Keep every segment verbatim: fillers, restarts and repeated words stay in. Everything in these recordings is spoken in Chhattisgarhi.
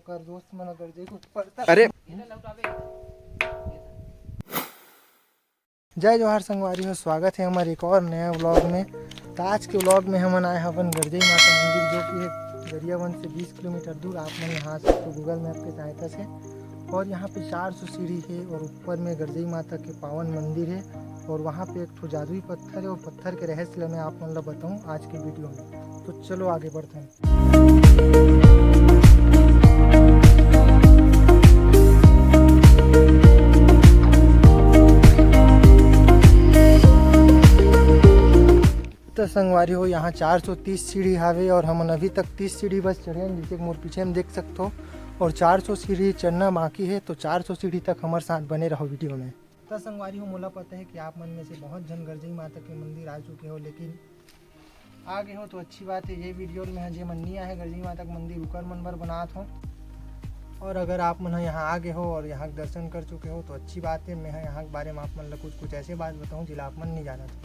कर दोस्त मन अगर जे ऊपर तक अरे। जय जोहार संगवारी हो, स्वागत है हमारे एक और नया व्लॉग में। तो आज के व्लॉग में हमन आए हवन गरजई माता मंदिर, जो कि है गरियाबंद से बीस किलोमीटर दूर। आप मन यहाँ आ सकते हो Google Map के सहायता से। और यहाँ पे चार सौ सीढ़ी है और ऊपर में गरजई माता के पावन मंदिर है और वहाँ पे एक ठो जादुई पत्थर है और पत्थर के रहस्य ल मैं आप मन ला बताऊँ आज के वीडियो में। तो चलो आगे बढ़ते हैं। तो संगवारी हो, यहाँ चार सौ तीस सीढ़ी हावे और हमन अभी तक तीस सीढ़ी बस चढ़े हन, जैसे कि मोर पीछे में देख सकथो। और चार सौ सीढ़ी चढ़ना बाकी है, तो चार सौ सीढ़ी तक हमर साथ बने रहो वीडियो में। तो संगवारी हो, मोला पता है कि आप मन में से बहुत झन गरजई माता के मंदिर आ चुके हो, लेकिन आ गए हो तो अच्छी बात है। ये वीडियो में जे मन नहीं आए गरजई माता के मंदिर, उकर मन बर बनात हो। और अगर आप मन ह यहाँ आ गए हो और यहाँ के दर्शन कर चुके हो तो अच्छी बात है। मैं ह यहाँ के बारे में आप मन ला कुछ कुछ ऐसे बात बताऊँ जिला आप मन नहीं जानत हो।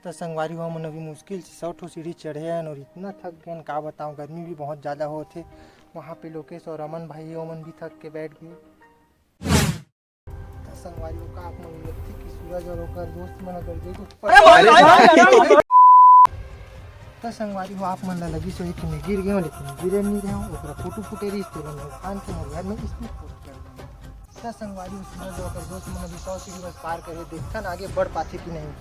त संगवारी हो, हमन अभी मुश्किल से सौ ठो सीढ़ी चढ़े हन और इतना थक गए हन, का बताऊँ, गर्मी भी बहुत ज़्यादा होत हे। वहाँ पे लोकेश और अमन भाई, ओमन भी थक के बैठ गए। त संगवारी हो, का आप मन लगथे कि सूरज और ओकर दोस्त मन अगर जे कुछ अरे भाई, भाई, भाई, भाई, भाई। त संगवारी हो, आप मन ला लगिस होही कि मैं गिर गए हूँ, लेकिन गिरे नहीं रहे हूँ। ओकरा फोटो फुटे रहिस, तेला मैं उठान के मोर घर में इसमें पोस्ट कर दूँगा। त संगवारी हो, सूरज और ओकर दोस्त मन अभी सौ सीढ़ी बस पार करे, देखथन आगे बढ़ पाथे कि नहीं।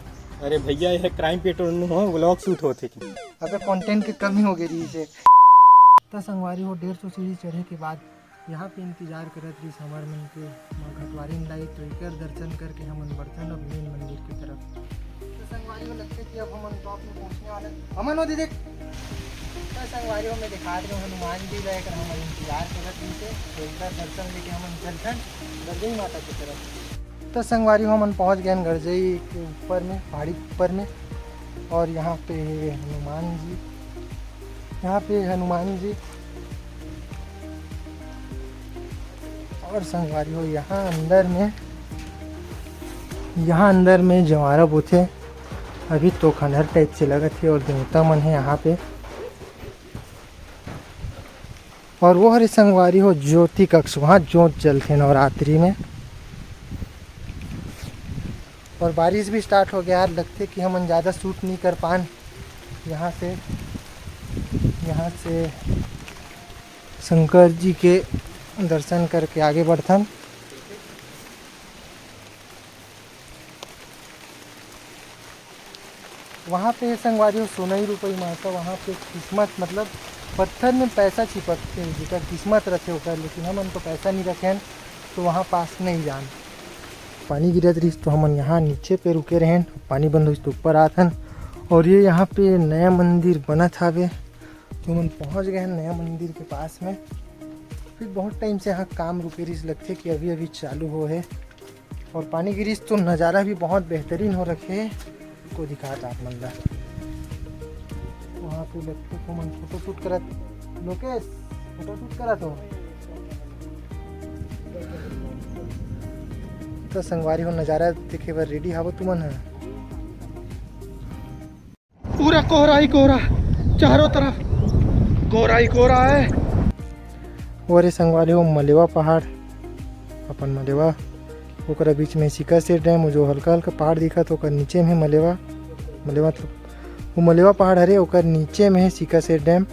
अरे भैया, ये क्राइम पेट्रोल में हो, व्लॉग शूट होथे कि? अबे, कंटेंट के कमी हो गई रही से। त संगवारी हो, डेढ़ सौ सीढ़ी चढ़े के बाद यहाँ पे इंतजार करत रहिस हमर मन के माँ घटवारिन दाई, तो एकर दर्शन करके हमन बढ़थन अब मेन मंदिर की तरफ। तो संगवारी हो, लगथे कि अब हमन टॉप में पहुँचने वाले। हमन हो दीदी। तो संगवारी हो, मैं दिखात रहे हूँ हनुमान जी ला, एकर हमन इंतजार करत रहिस हे, तो एकर दर्शन लेके हमन चलथन गरजई माता की तरफ। तो संगवारी हो, हमन पहुँच गए हन गरजई के ऊपर में, पहाड़ी के ऊपर में। और यहाँ पे हनुमान जी, यहाँ पे हनुमान जी। और संगवारी हो, यहाँ अंदर में, यहाँ अंदर में जवारा बोथे। अभी तो खंडहर टाइप से लगत हे और देवता मन हे यहाँ पे। और वो हरे संगवारी हो ज्योति कक्ष, वहाँ जोत जलथे नवरात्रि में। और बारिश भी स्टार्ट हो गया यार, लगथे कि हमन ज़्यादा शूट नहीं कर पान। यहाँ से, यहाँ से शंकर जी के दर्शन करके आगे बढ़थन। वहाँ पे संगवारी हो, सोनई रुपई मांगता, वहाँ पे किस्मत, मतलब पत्थर में पैसा चिपकथे, जेकर किस्मत रथे ओकर, लेकिन हमन तो पैसा नहीं रखे हन, तो वहाँ पास नहीं जान। पानी गिरत रहिस तो हमन यहाँ नीचे पे रुके रहेन, पानी बंद होइस तो ऊपर आत हन। और ये यहाँ पे नया मंदिर बनत हावे, तो हमन पहुँच गए हन नया मंदिर के पास में। फिर बहुत टाइम से यहाँ काम रुके रहिस, लगथे कि अभी अभी चालू हो है। और पानी गिरिस तो नज़ारा भी बहुत बेहतरीन हो रखे हे। को दिखात आप मन ला, वहाँ पे लगथे तो मन फोटो शूट करत, लोकेश फोटो शूट करत हो। तो संगवारी हो, नज़ारा देखे बर रेडी हावो तुमन ह। पूरा कोहरा ही कोहरा, चारों तरफ कोहरा ही कोहरा है। वो रे संगवारी हो, मलेवा पहाड़, अपन मलेवा, ओकरा बीच में सिकासेर डैम, जो हल्का हल्का पहाड़ दिखत, ओकर नीचे में मलेवा, मलेवा मतलब वो मलेवा पहाड़ हरे, ओकर नीचे में है सिकासेर डैम।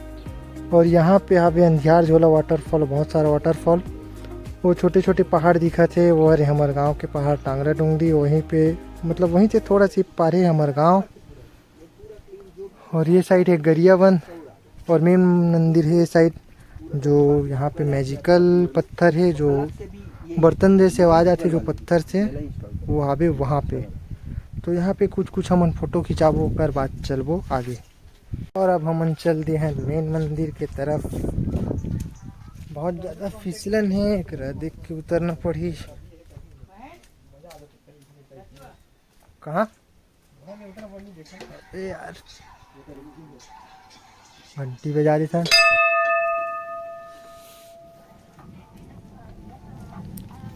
और यहाँ पे हावे अंधियार झोला वाटरफॉल, बहुत सारा वाटरफॉल। वो छोटे छोटे पहाड़ दिखत हे, वो हरे हमर गांव के पहाड़ टांगरा डोंगरी, वहीं पे, मतलब वहीं से थोड़ा सी पारे हमर गांव। और ये साइड है गरियाबंद और मेन मंदिर है ये साइड, जो यहाँ पे मैजिकल पत्थर है, जो बर्तन जैसे आवाज आथे जो पत्थर से, वो हावे वहाँ पे। तो यहाँ पे कुछ कुछ हमन फोटो खिंचाबो, ओकर बाद चलबो आगे। और अब हमन चल दे हैं मेन मंदिर के तरफ। बहुत ज़्यादा फिसलन है, एकरा देख के उतरना पड़ही। कहाँ? अरे यार, घंटी बजा देथन।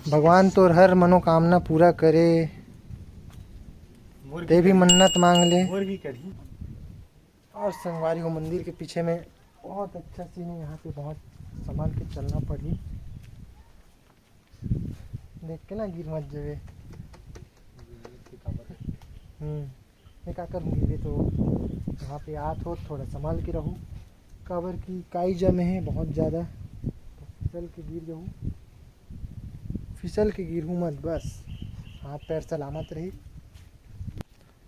भगवान तोर हर मनोकामना पूरा करे। ते भी मन्नत मांग ले। और भी करी। और संगवारी हो, मंदिर के पीछे में बहुत अच्छा सीन है। यहाँ पे बहुत संभाल के चलना पड़ी, देख के ना गिर मत जावे। हम्म, मैं का करूँगी, ये तो यहाँ पे आत हो, थोड़ा संभाल के रहूँ, काबर की काई जमे है बहुत ज़्यादा, तो फिसल के गिर जाऊँ, फिसल के गिरहूँ मत, बस हाथ पैर सलामत रही।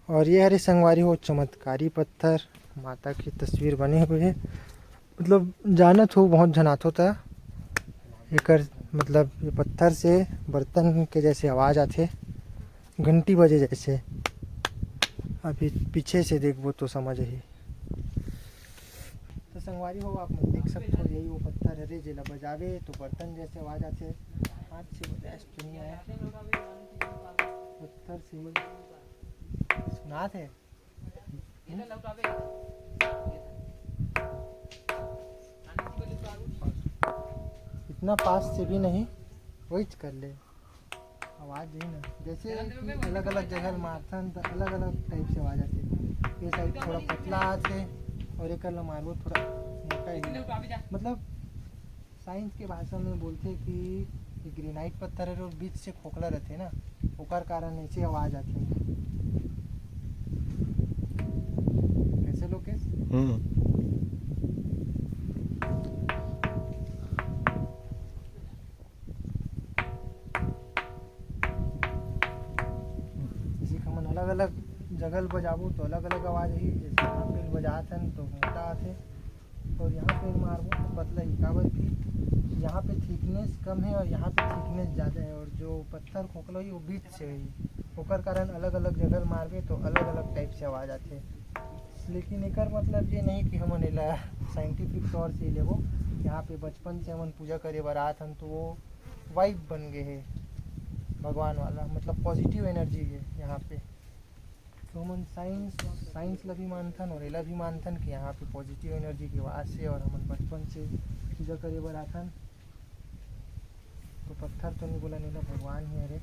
और ये हरे संगवारी हो चमत्कारी पत्थर, माता की तस्वीर बने हुए है। मतलब जानत हो, बहुत झन आथो ता एकर, मतलब ये पत्थर से बर्तन के जैसे आवाज़ आथे, घंटी बजे जैसे। अभी पीछे से देखबो तो समझ ही। तो संगवारी हो, आप मन देख सकते हो, यही वो पत्थर हरे जेला बजावे तो बर्तन जैसे आवाज़ आथे। हाथ से बजाए तो नहीं आया, पत्थर से ही सुनात है। इतना पास से भी नहीं, वही कर ले। आवाज़ यही ना, जैसे कि अलग-अलग जगह ल मारथन त अलग-अलग टाइप से आवाज़ आथे। ये साइड थोड़ा पतला आथे और एकर ल मारबो थोड़ा मोटा ही। मतलब साइंस के भाषा में बोलथे कि ये ग्रेनाइट पत्थर हरे और बीच से खोखला रहथे ना, ओकर कारण ऐसे आवाज़ आथे। कैसे लोकेश? हम्म। जैसे कि हमन अलग-अलग जगह ल बजाबो तो अलग-अलग आवाज़ आही। जैसे यहाँ पे बजात हन तो मोटा आथे और यहाँ पे मारबो तो पतला ही, काबर कि यहाँ पे थिकनेस कम है और यहाँ पे थिकनेस ज़्यादा है और जो पत्थर खोखला ही वो बीच से ही, ओकर कारण अलग-अलग जगह ल मारबे तो अलग-अलग टाइप से आवाज़ आथे। लेकिन एकर मतलब ये नहीं कि हमन एला साइंटिफिक तौर से लेबो। यहाँ पे बचपन से हमन पूजा करे बर आत हन तो वो वाइब बन गए है भगवान वाला, मतलब पॉजिटिव एनर्जी है यहाँ पे। तो हमन साइंस साइंस ला भी मानथन और एला भी मानथन कि यहाँ पे पॉजिटिव एनर्जी के वास है और हमन बचपन से पूजा करे बर आथन। तो पत्थर तो नहीं बोला, नहीं ना, भगवान ही हरे,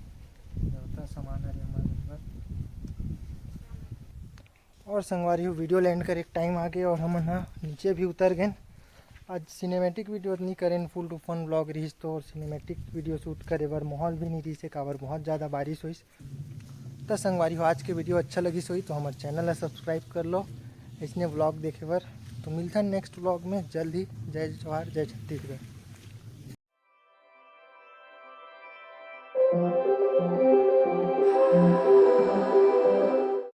देवता समान हरे हमारे ऊपर। और संगवारी हो, वीडियो ल एंड करे के टाइम आ गए और हमन ह नीचे भी उतर गए। आज सिनेमैटिक वीडियो नहीं करें, फुल टू फन ब्लॉग रहिस तो, और सिनेमैटिक वीडियो शूट करे बर माहौल भी नहीं रहिस, काबर बहुत ज़्यादा बारिश होइस। त संगवारी हो, आज के वीडियो अच्छा लगिस होही तो हमर चैनल ला सब्सक्राइब कर लो इसने ब्लॉग देखे बर। तो मिलथन नेक्स्ट ब्लॉग में जल्द ही। जय जोहार, जय छत्तीसगढ़।